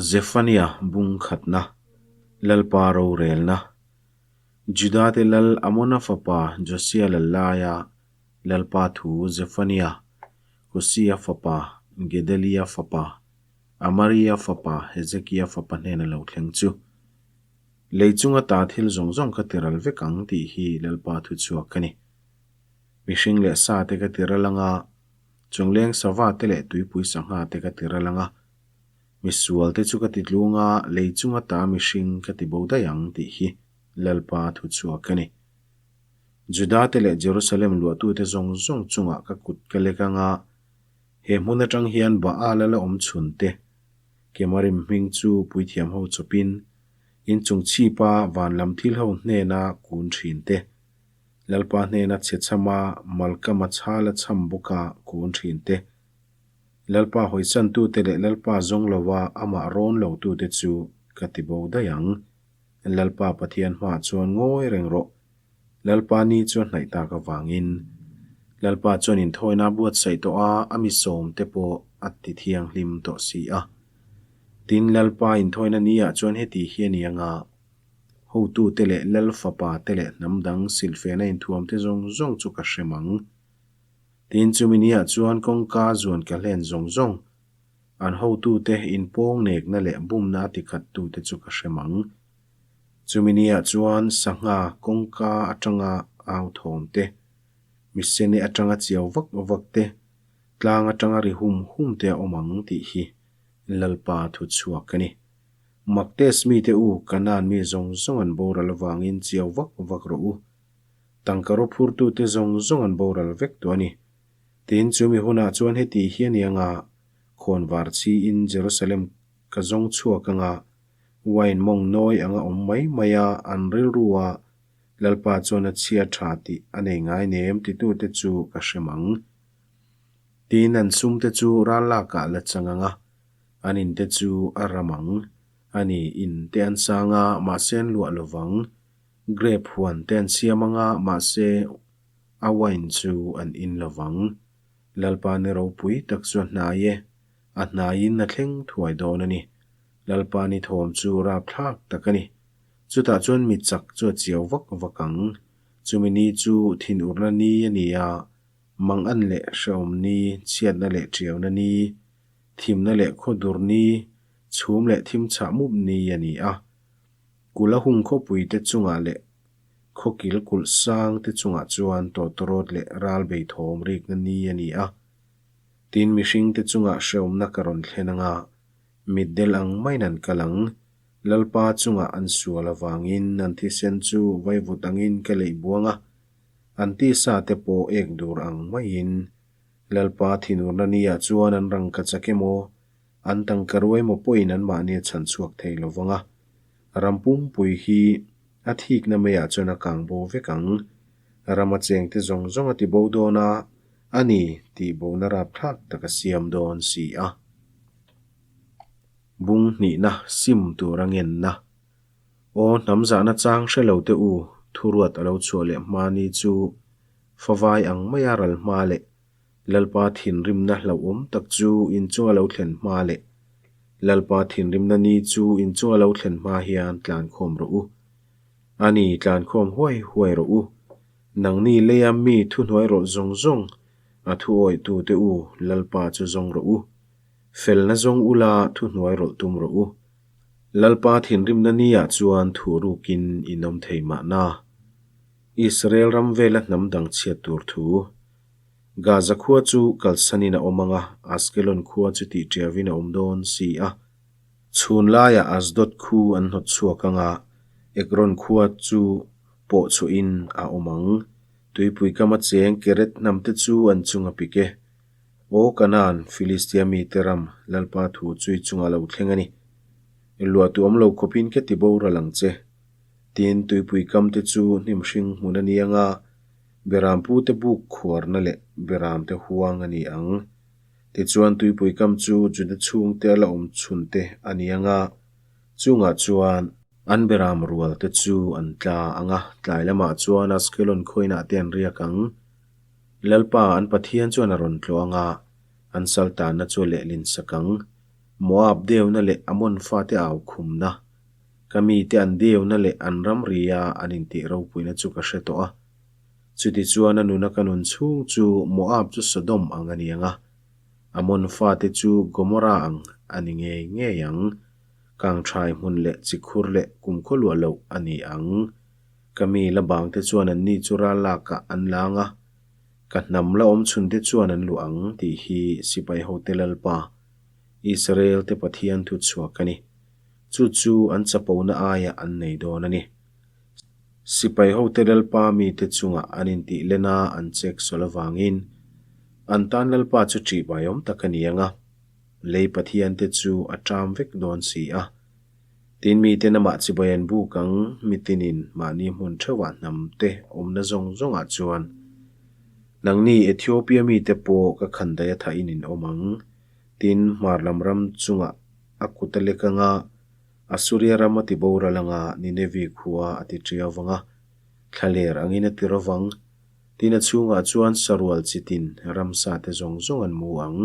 Zephania bung khatna, Lalpa rorelna, Judate lal Amona fapa Josia lal laia Lalpa thu Zephania, Kusia fapa Gedalia fapa Amaria fapa Hezekia fapa hnena lo thleng chu. Lei chunga ta thil zawng zawng ka tiral vek ang tih hi Lalpa thu chhuak a ni. Mihring leh sa te ka tiral anga, chungleng sava te leh tuipui sangha te ka tiral anga, misual te chu ka ti tlung a, lei chunga ta mihring ka ti bo daih ang tih hi Lalpa thu chhuak a ni. Juda te leh Jerusalem luahtute zawng zawng chungah ka kut ka lek anga, he hmun atang hian Baal a la awm chhun te, Kemarim hming chu puithiam ho chawpin, inchung chhipa van lam thil ho hnena kun thin te, Lalpa hnena chhe chhama Malkama chhala chham bawka kun thin te, Lalpa hawisantute leh Lalpa zawng lova amah rawn lotute chu ka ti bo daih ang. Lalpa Pathian hmaah chuan ngawi reng rawh. Lalpa ni chu a hnaih tak avangin Lalpa chuan inthawina a buatsaih tawh a, a mi sawmte pawh a ti thianghlim tawh si a. Tin, Lalpa inthawina niah chuan heti hi a ni ang a, hotute leh Lal fapa te leh hnam dang silhfehna inthuamte zawng zawng chu ka hrem ang. Tin, chumi niah chuan kawngka zuan ka hlen zawng zawng, an hotute inpawng nekna leh bumna a tikhattute chu ka hrem ang. Chumi niah chuan sangha kawngka atanga au thawm te, misene atanga chiau vak vak te, tlang atanga ri hum hum te a awm ang tih hi Lalpa thu chhuak a ni. Maktes mite u, Kanaan mi zawng zawng an boral avangin chiau vak vak rawh u. Tangka raw phurtute zawng zawng an boral vek tawh a ni. Tin, chumi hunah chuan heti hi a ni anga khawnvar chiin Jerusalem ka zawng chhuak anga Wine mawng nawi anga awm mai mai a, an rilru a, Lalpa chuan a chhia tha tih a nei ngai nem titute chu ka hrem ang. Tin, an sumte chu ral lakah la chang ang a, an inte chu a ram ang. A ni, in te an sang a, mahse an luah lo vang. Grape huan te an siam ang a, mahse a wine chu an in lo vang. Lalpa ni ropui tak chu a hnai e, a hnaiin a thleng thuai dawn a ni. Lalpa ni thawm chu rapthlak tak a ni. Chutah chuan mi chak chu a chiau vak vak ang. Chumi ni chu thinurna ni a ni a, mangan leh hrehawm ni, chhiatna leh ṭiauna ni, thimna leh khawdur ni, chhum leh thim chhah mup ni a ni a. Kula hung khawpui te chungah leh khawkil kulh sang te chungah chuan tawtawrawt leh ral bei thawm rikna ni a ni a. Tin, mihringte chungah hrehawmna ka rawn thlen anga, Mitdel ang maiin an kal ang. Lalpa chungah an sual avangin an thisen chu vaivut angin ka leih buang a, an tisa te pawh ek dur ang maiin. Lalpa thinurna niah chuan an rangka chak emaw, an tangka ru emaw pawhin anmahni a chhan chhuak thei lo vang a. Ram pumpui hi a thikna meiah chuan a kang bo vek ang. Rama chengte zawng zawng a ti bo dawn a, a ni tih bona rapthlak tak a siam dawn si a. Bung hnihna sim tur a ngenna. Aw hnam zahna chang hre lo te u, thuruat a lo chhuah leh hma ni chu favai ang maia ral hma leh Lalpa thinrimna hlauhawm tak chu inchung a lo thlen hma leh Lalpa thinrimna ni chu inchung a lo thlen hma hian tlankhawm rawh u. A ni, tlankhawm huai huai rawh u. Nangni leia mi thuhnuai rawlh zawng zawng a thu awihtute u, Lalpa chu zawng rawh u. Felna zawng ula thuhnuai rawlh tum rawh u. Lalpa thinrimna niah chuan thu rukin in awm thei mahna. Israel ram vela hnam dang chhiat tur thu. Gaza khua chu kalsanin a awm ang a, Askelon khua chu tih ṭiavin a awm dawn si a. Chhun laiah Asdod khu an hnawt chhuak ang a, Ekron khua chu pawh chhuahin a awm ang. Tuipui kama cheng Keret hnamte chu an chung a pik e. Aw Kanaan, Filistia mite ram, Lalpa thu chu i chungah lo thleng a ni. Luah tu awm lo khawpin ka ti boral ang che. Tin, tuipui kamte chu hnim hring hmun a ni ang a, Berampu te buk khuarna leh Beramte huang a ni ang. Tichuan tuipui kam chu Juda chhungte a la awm chhunte a ni ang a, chungah chuan an Beram rual te chu an tla ang a, tlai lamah chuan Askelon khawiinah te an riak ang. Lalpa an Pathian chuan a rawn tlawh ang a, an saltanna chu a lehlin sak ang. Moab deuna leh Amon fate au khumna, ka mite an deuna leh an ramria an intih ropuina chu ka hre tawh a. Chutichuan a nuna ka nun chhung chu Moab chu Sodom ang a ni ang a, Amon fate chu Gomorrah ang a ni ngei ngei ang. Kangthai hmun leh chikhur leh kumkhaw luah loh a ni ang. Ka mi la bangte chuan anni chu ral lakah an lang a, ka hnam la awm chhunte chuan an luah ang tih hi sipai hote Lalpa, Israel-te Pathian thu chhuak a ni. Chu chu an chapona aiah an nei dawn a ni. Sipai hote Lalpa mite chungah an intih len a, an chek sawl avangin an tan Lalpa chu ṭihbaiawm tak a ni ang a, lei Pathiante chu a ṭam vek dawn si a. Tin, miten amah chibai an buk ang, mitinin mahni hmun theuhah hnam te awmna zawng zawngah chuan nangni Ethiopia mite pawh ka khandaih a thahin in awm ang. Tin, hmar lam ram chungah a kut a lek anga, Assuria ram a ti boral anga Ninevi khua a ti ṭiau vang a, thlaler angin a ti ro vang. Tin, a chhungah chuan sarual chitin ramsa te zawng zawng an mu ang.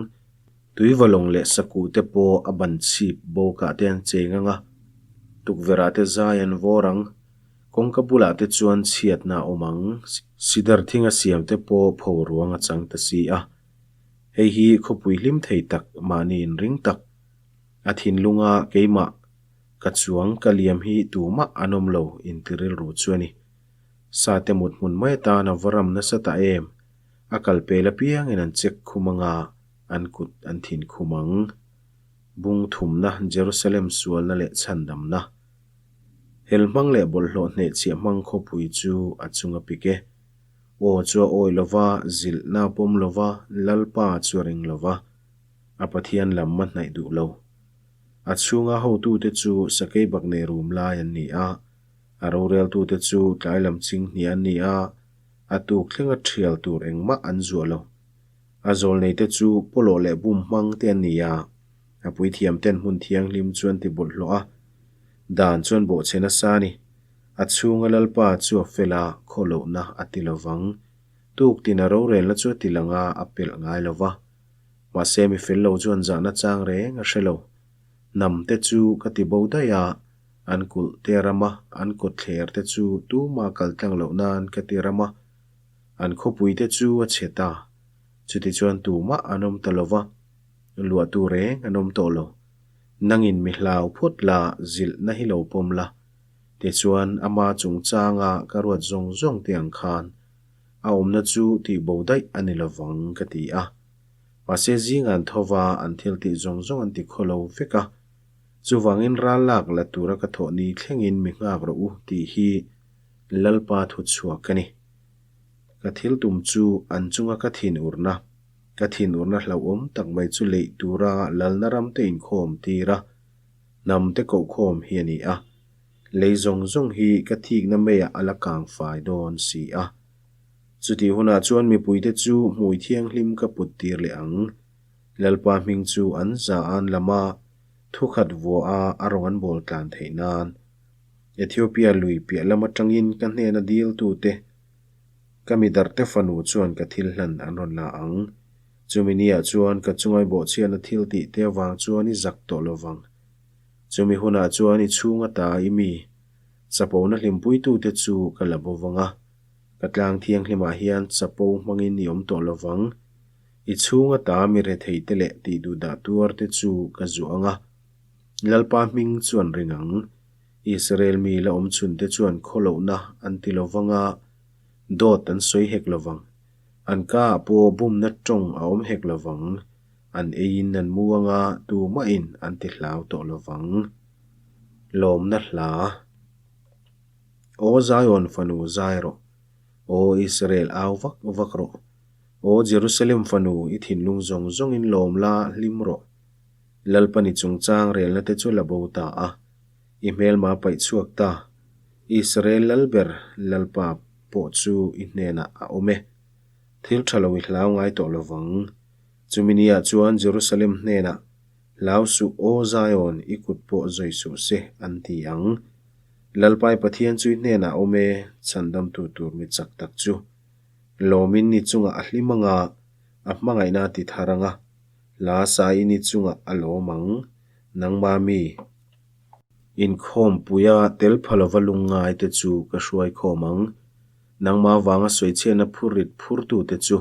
Tuivalawng leh sakuh te pawh a ban chhip bawkah te an cheng ang a, tukverhah te zai an vawr ang. Kawngka bulah te chuan chhiatna a awm ang. Sidar thinga siam te pawh pho ruang a chang ta si a. Hei hi khawpui hlim thei tak, mahni inring tak. A thinlunga keimah ka chuang ka liam hi tumah an awm lo inti rilru chu a ni. Sate mut hmun mai atan a va ram nasa ta em? A kal pel apiangin an check khum anga an kut an thin khum ang. Bung thumna, Jerusalem sualna leh chhandamna. Hel hmang leh bawlhhlawh hnehchhiah hmang khawpui chu a chung a pik e. Aw chu a awi lova, zilhna a pawm lova, Lalpa chu a ring lova, a Pathian lam a hnaih duh lo. A chhunga hotute chu sakei bak nei rum lai an ni a, a roreltute chu tlai lam ching hniah an ni a, a tuk thlenga thial tur engmah an zuah lo. A zawlneite chu pawlawh leh bum hmang te an ni a, a puithiam ten hmun thianghlim chu an ti bawlhhlawh a, dan chuan bawhchhe nasa a ni. A chhunga Lalpa chu a fel a, khawlohna a ti lo vang. Tuk tin a rorelna chu a ti lang a, a pelh ngai lo va. Mahse mi fel lo chuan zahna chang reng a hre lo. Hnam te chu ka ti bo daih a, an kulh te ram a, an kawtthler te chu tuma kal tlang loh nan ka ti ram a. An khawpui te chu a chhe ta. Chutichuan tumah an awm ta lo va, luahtu reng an awm tawh lo. Nangin mi hlau phawt la, zilhna hi lo pawm la. Tichuan ama chungchanga ka ruat zawng zawng te ang khan a awmna chu tihbo daih a ni lovang ka ti a. Mahse zing an tho va, an thil tih zawng zawng an ti khaw lo vek a. Chuvangin ral lak la tura ka thawh ni thlengin mi nghak rawh u tih hi Lalpa thu chhuak a ni. Ka thil tum chu an chunga ka thin urna, ka thin urna hlauhawm tak mai chu leih tura lalna ramte inkhawm tir a, hnam te kohkhawm hi a ni a. Lei zawng zawng hi ka thikna meiah a la kang fai dawn si a. Chutih hunah chuan mipuite chu hmui thianghlim ka put tir leh ang. Lalpa hming chu an za an lam a, thukhat vua a a rawn an bawl tlan theih nan. Ethiopia lui piah lam atangin ka hnena diltute, ka midarte fanu chuan ka thil hlan an rawn la ang. Chumi niah chuan ka chungai bawhchhiatna thil tih te avang chuan i zak tawh lo vang. Chumi hunah chuan i chhung ata i mi chapona hlimpuitute chu ka la bo vang a, ka tlang thianghlimah hian chapo hmangin i awm tawh lo vang. I chhung ata mi retheite leh tih duhdah tuarte chu ka zuah ang a, Lalpa hming chuan ring ang. Israel mi la awm chhunte chuan khawlohna an ti lo vang a, dawt an sawi hek lo vang. An ka ah pawh bumna tawng a awm hek lo vang. An eiin an mu ang a, tumahin an ti hlau tawh lo vang. Lawmna hla. Aw Zion fanu zai rawh. Aw Israel au vak vak rawh. Aw Jerusalem fanu i thinlung zawng zawngin lawm la hlim rawh. Lalpani chungchang relna te chu la bo ta a, i hmelma paih chhuak ta. Israel Lalber Lalpa pawh chu i hnenah a awm e. Thil tha lo i hlau ngai tawh lo vang. Chumi niah chuan Jerusalem hnenah, Hlau suh aw Zion, i kut pawh zawi suh se, an ti ang. Lalpai Pathian chu i hnenah a awm e, chhandamtu tur mi chak tak chu. Lawmin ni chungah a hlim anga, a hmangaihna a ti thar anga. Hla sain i chungah a lawm ang. Nangma mi inkhawmpuia tel pha lova lungngaite chu ka hruai khawm ang. Nangma vanga sawichhiatna phurrit phurtute chu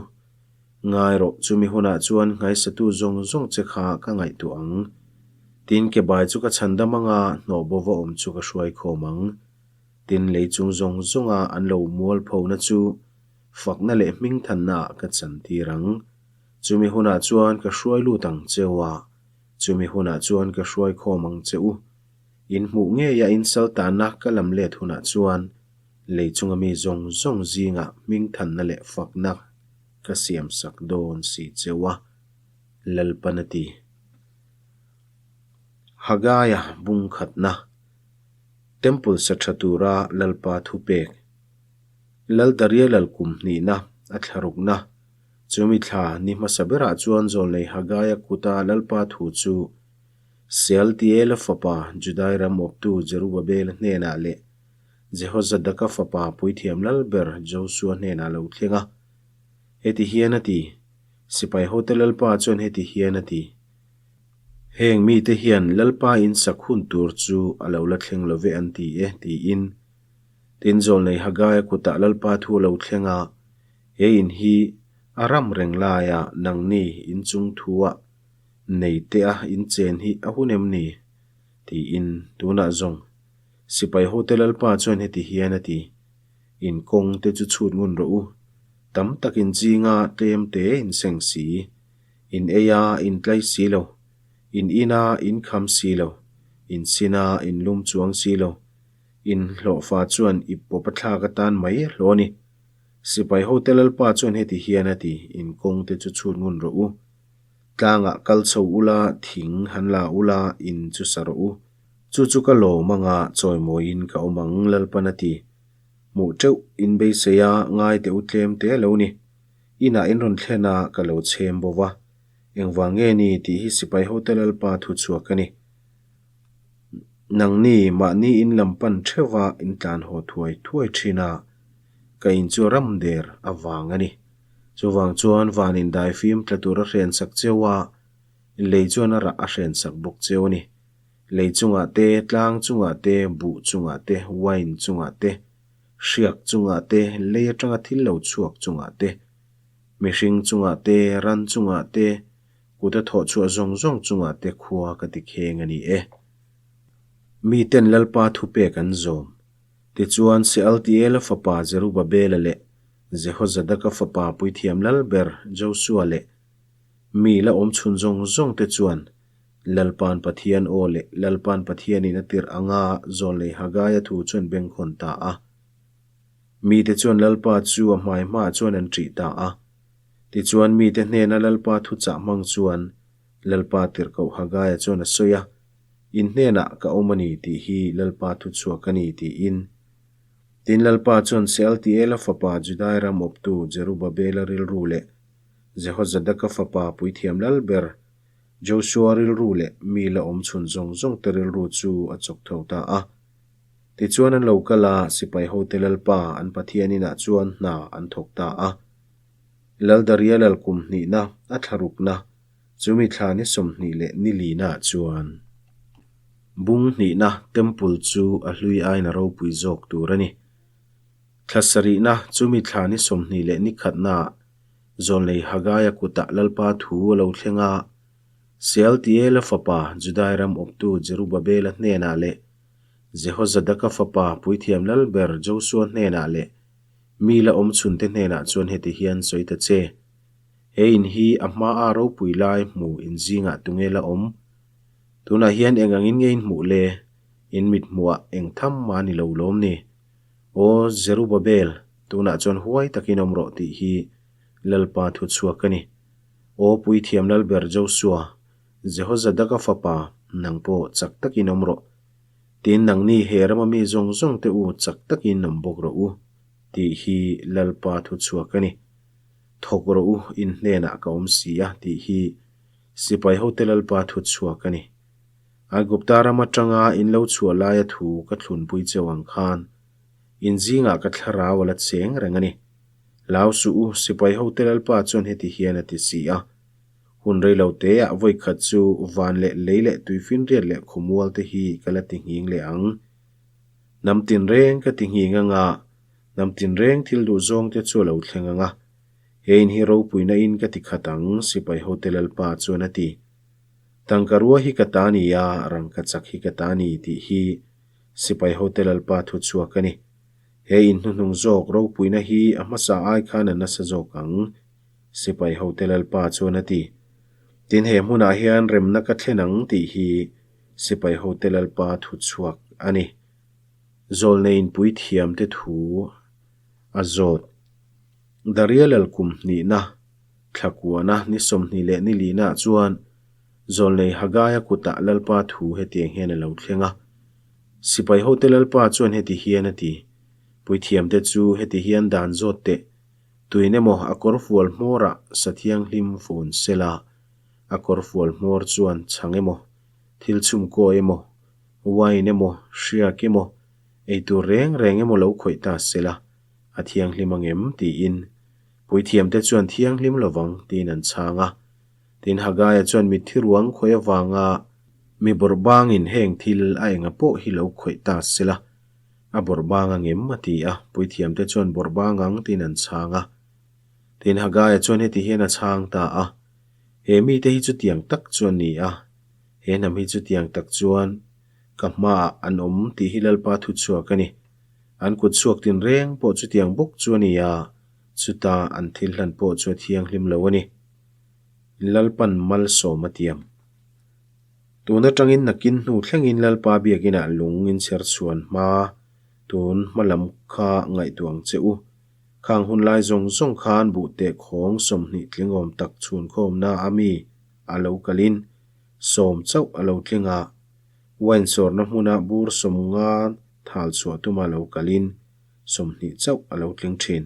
ngai rawh. Chumi hunah chuan nghaisatu zawng zawng che kha ka ngaihtuah ang. Tin, ke bai chu ka chhandam anga hnawh bova awm chu ka hruai khawm ang. Tin, lei chung zawng zawnga an lo mualphona chu fakna leh hmingthannaah ka chantir ang. Chumi hunah chuan ka hruai lut ang cheu a, chumi hunah chuan ka hruai khawm ang che u. In hmuh ngeia in saltanna ka lam let hunah chuan lei chunga mi zawng zawng zingah hmingthanna leh fakna ka siamsak dawn si cheu a, Lalpan a ti. Hagaia bung khatna, Temple sa tha tura Lalpa thupek, Lal Daria lal kum hnihna a thlarukna, Chumi thla ni hmasa berah chuan Zawlnei Hagaia kuta Lalpa thu chu Sealtiela fapa Judai ram awptu Jerubabela hnenah leh Jehozadaka fapa puithiam lal ber Josua hnenah lo thleng a. Heti hian a ti, Sipai hote Lalpa chuan heti hian a ti, Heng mite hian Lalpa in sak hun tur chu a lo la thleng lo ve an ti e, tiin. Tin, Zawlnei Hagaia kutah Lalpa thu a lo thleng a, He in hi a ram reng laia nangni in chung thua nei te a in chen hi a hun em ni? tiin tunah zawng sipai hote Lalpa chuan heti hian a ti, In kawng te chu chhut ngun rawh u, tam tak in zinga tlem te in seng si, in ei a in tlai si lo, in in a in kham si lo, in sin a in lum chuang si lo, in hlawhfa chuan ip pawp a thlak atan mai a hlawh a ni. Sipai hote Lalpa chuan heti hian a ti, In kawng te chu chhut ngun rawh u. Tlangah kal chho ula, thing han la ula, in chu sa rawh u. Chu chu ka lawm anga chawimawiin ka awm ang, Lalpan a ti. Hmuh teuh in beisei a, ngai teh u tlem te a lo ni. Inah in rawn thlen a, ka lo chhem bo va. Engvang nge ni tih hi sipai hote Lalpa thu chhuak a ni. Nangni mahni in lam pan theuha in tlan haw thuai thuai thin a. Ka in chu ram der a vang a ni. Chuvang chuan van in dai fim tla tur a hren sak cheu a, lei chuan a rah a hren sak bawk cheu a ni. Lei chungah te, tlang chungah te, buh chungah te, wine chungah te, hriak chungah te, lei atanga thil lo chhuak chungah te, mihring chungah te, ran chungah te, kut a thawh chhuah zawng zawng chungah te khua ka ti kheng a ni e. Miten Lalpa thupek an zawm. Tichuan, Sealtiela fapa Zerubabela leh Jehozadaka fapa puithiam lal ber Josua leh mi la awm chhun zawng zawngte chuan Lalpa'n Pathian aw leh Lalpa'n Pathianin a tirh anga Zawlnei Hagaia thu chuan bengkhawn ta a. Mite chuan Lalpa chu a hmai hmaah chuan an ṭih ta a. Tichuan, mite hnena Lalpa thuchah hmang chuan Lalpa tirhkoh Hagaia chuan a sawi a. In hnenah ka awm a ni tih hi Lalpa thuchhuak a ni tiin. Tin Lalpa chuan Sealtiela fapa Judai ram awptu Jerubabela rilru leh Jehozadaka fapa puithiam lal ber Josua rilru leh mi la awm chhun zawng zawng te rilru chu a chawk tho ta a. Tichuan an lo kal a, sipai hote Lalpa an Pathian inah chuan hna an thawk ta a. Lal Daria lal kum hnihna a thlarukna Chumi thla ni 20 leh ni lina chuan bung hnihna temple chu a hlui aiin a ropui zawk tur a ni. Thla sarihna chumi thla ni 20 leh ni khatnaah Zawnlei Hagaia kutah Lalpa thu a lo thleng a, Sealtiela fapa Judai ram awptu Jerubabela hnenah leh Jehozadaka fapa puithiam lalber Josua hnenah leh mi la awm chhunte hnenah chuan heti hian sawi ta che. He in hi a hmaa ropui lai hmu in zingah tunge la awm? Tunah hian eng angin nge in hmuh le? In mit hmuhah eng tham mah ni lo lawm ni? Aw Zerubabel, tunah chuan huai takin awm rawh tih hi Lalpa thu chhuak a ni. Aw Puithiam Lalber Josua, Jehozadaka fapa, nang pawh chak takin awm rawh. Tin, nangni he rama mi zawng zawng te u chak takin awm bawk rawh u, tih hi Lalpa thu chhuak a ni. Thawk rawh u, in hnenah ka awm si a, tih hi sipai hote Lalpa thu chhuak a ni. Aigupta ram atanga in lo chhuah laia thu ka thlunpui cheu ang khan, in zingah ka thlarau a la cheng reng a ni. Hlau suh u, sipai hote Lalpa chuan heti hian a ti si a. Hun rei lo teah vawi khat chu van leh lei leh tuifinriat leh khawmual te hi ka la ti nghing leh ang. Hnam tinreng ka ti nghing anga, hnam tinreng thil duh zawng te chu a lo thleng anga. He in hi ropuina in ka ti khat ang, sipai hote Lalpa chuan a ti. Tangka rua hi ka ta ni a, rangka chak hi ka ta ni tih hi sipai hote Lalpa thu chhuak a ni. He in hnuhnung zawk ropuina hi a hmasa ai khan a nasa zawk ang, sipai hote Lalpa chuan a ti. Tin he hmunah hian remna ka thlen ang tih hi sipai hote Lalpa thu chhuak a ni. Zawlneiin puithiamte thu a zawt. Daria lal kum hnihna, thla kuana ni 20 leh ni lihnaah chuan Zawlnei Hagaia kutah Lalpa thu hetiang hian a lo thleng a. Sipai hote Lalpa chuan heti hian a ti, Puithiamte chu heti hian dan zawt teh, tuin emaw a kawrfual hmawrah sa thianghlim fun sela, a kawrfual hmawr chuan chhang emaw, thil chhumkaw emaw, wine emaw, hriak emaw, eitur reng reng emaw lo khawih ta sela, a thianghlim ang em? tiin puithiamte chuan thianghlim lovang tiin an chhang a. Tin, Hagaia chuan mitthi ruang khawih avanga mi bawrh bangin heng thil a enga pawh hi lo khawih ta sela, a bawrh bang ang em? a ti a, puithiamte chuan bawrh bang ang tiin an chhang a. Tin, Hagaia chuan heti hian a chhang ta a, He mite hi chutiang tak chu a ni a, he hnam hi chutiang tak chuan ka hmaah an awm tih hi Lalpa thuchhuak a ni. An kut chhuak tinreng pawh chutiang bawk chu a ni a, chuta an thil hlan pawh chu a thianghlim lo a ni. Lalpan malsawm a tiam. Tun atangin nakin hnu thlengin Lalpa biakinah lung in chher chhuan hma tun hma lam kha ngaihtuah ang che u. Khang hun lai zawng zawng khan buhteh khawng 20 tlingawm tak chhunkhawmna a mi a lo kalin 10 chauh a lo tling a, wine sawrna hmuna bur 50 thal chhuah tuma lo kalin 20 chauh a lo tling thin.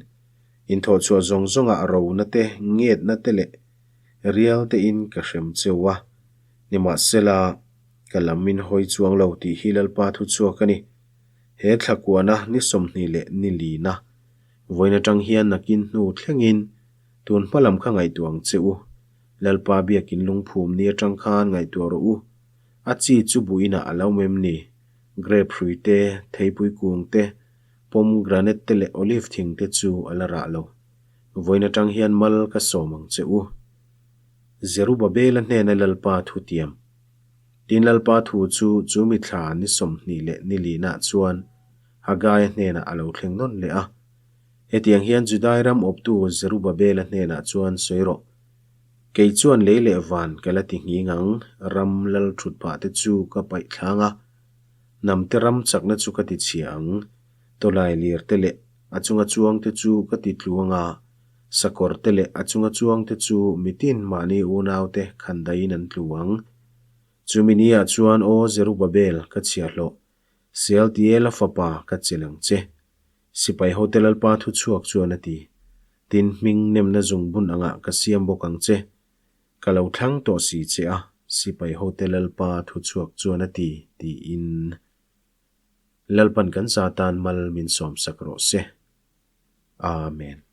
Inthawh chhuah zawng zawngah rona te, ngetna te leh rial tein ka hrem cheu a, nimahsela ka lam min hawi chuang lo tih hi Lalpa thu chhuak a ni. He thla kuana ni 20 leh ni lina vawiin atang hian nakin hnu thlengin tun hma lam kha ngaihtuah ang che u. Lalpa biakin lungphum ni atang khan ngaihtuah rawh u. A chi chu buinah a lo mem ni. Grape hrui te, theipui kung te, pomegranate te leh olive thing te chu a la rah lo. Vawiin atang hian mal ka sawm ang che u. Zerubabela hnena Lalpa thu tiam. Tin Lalpa thu chu chu mithla ni 20 leh ni linah chuan Hagaia hnenah a lo thleng nawn leh a. Hetiang hian Judai ram awptu Zerubabela hnenah chuan sawi rawh. Kei chuan lei leh van ka la ti nghing ang, ram lal thut phah te chu ka paih thlang a, hnam te ram chakna chu ka ti chhia ang, tawlai lir te leh a chunga chuang te chu ka ti tluang a, sakawr te leh a chunga chuang te chu mitin mahni unau te khandaiin an tlu ang. Chumi ni ah chuan aw Zerubabel ka chhiahhlawh, Sealtiela fapa ka chelh ang che. Sipai hote Lalpa thu chhuak chuan a ti. Tin, hming nemna zungbun angah ka siam bawk ang che. Ka lo thlang tawh si che a, sipai hote Lalpa thu chhuak chuan a ti, tiin Lalpan kan za tan mal min sawmsak rawh se. Amen.